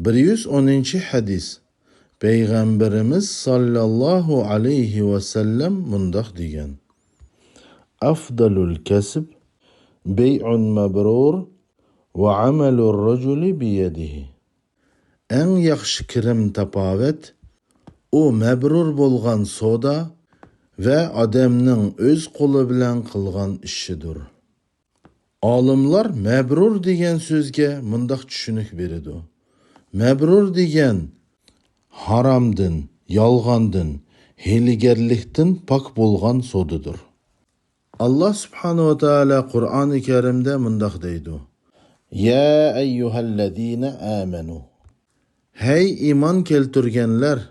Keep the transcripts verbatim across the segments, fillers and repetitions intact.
بىر يۈز ئونىنچى ھەدىس. پەيغەمبىرىمىز ساللاللاھۇ ئەلەيھى ۋەسەللەم مۇنداق دېگەن: «ئەفدالۇل كەسىب بەيئۇن مەبرۇر ۋە ئەمەلۇر رەجۇلى بىيەدىھى.» ئەڭ ياخشى كىرىم تاپاۋەت، ئۇ مەبرۇر بولغان سودا ۋە ئادەمنىڭ ئۆز قولى بىلەن قىلغان ئىشىدۇر. ئالىملار مەبرۇر دېگەن سۆزگە مۇنداق چۈشىنىك بېرىدۇ: مەبرۇر دېگەن ھارامدىن، يالغاندىن، ھىيلىگەرلىكتىن پاك بولغان سودىدۇر. ئاللا سۇبھانەھۇ ۋە تائالا قۇرئانى كەرىمدە مۇنداق دەيدۇ: يا ئەييۇھەللەزىنە ئامەنۇ، ھەي ئىمان كەلتۈرگەنلەر،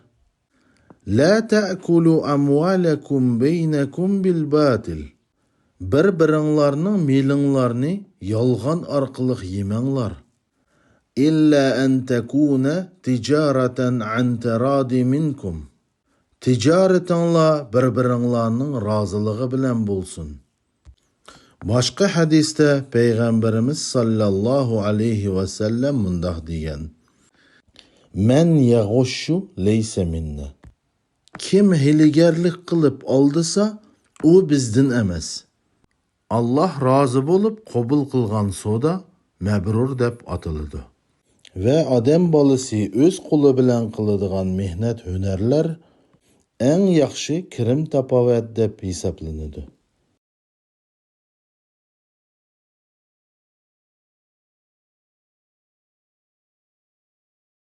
لا تەئكۇلۇ ئەمۋالەكۇم بەينەكۇم بىل باتىل، بىر-بىرىڭلارنىڭ مېلىڭلارنى يالغان ئارقىلىق يېمەڭلار. ئىللا ئەن تەكۇنە تىجارەتەن ئەن تەرادى مىنكۇم، تىجارىتىڭلار بىر-بىرىڭلارنىڭ رازىلىقى بىلەن بولسۇن. باشقا ھەدىستە پەيغەمبىرىمىز ساللاللاھۇ ئەلەيھى ۋەسەللەم مۇنداق دېگەن: مەن يەغۇششۇ لەيسە مىننە. كىم ھىيلىگەرلىك قىلىپ ئالدىسا، ئۇ بىزدىن ئەمەس. ئاللا رازى بولۇپ قوبۇل قىلغان سودا مەبرۇر دەپ ئاتىلىدۇ. ۋە ئادەم بالىسى ئۆز قولى بىلەن قىلىدىغان مېھنەت ھۈنەرلەر ئەڭ ياخشى كىرىم تاپاۋەت دەپ ھېسابلىنىدۇ.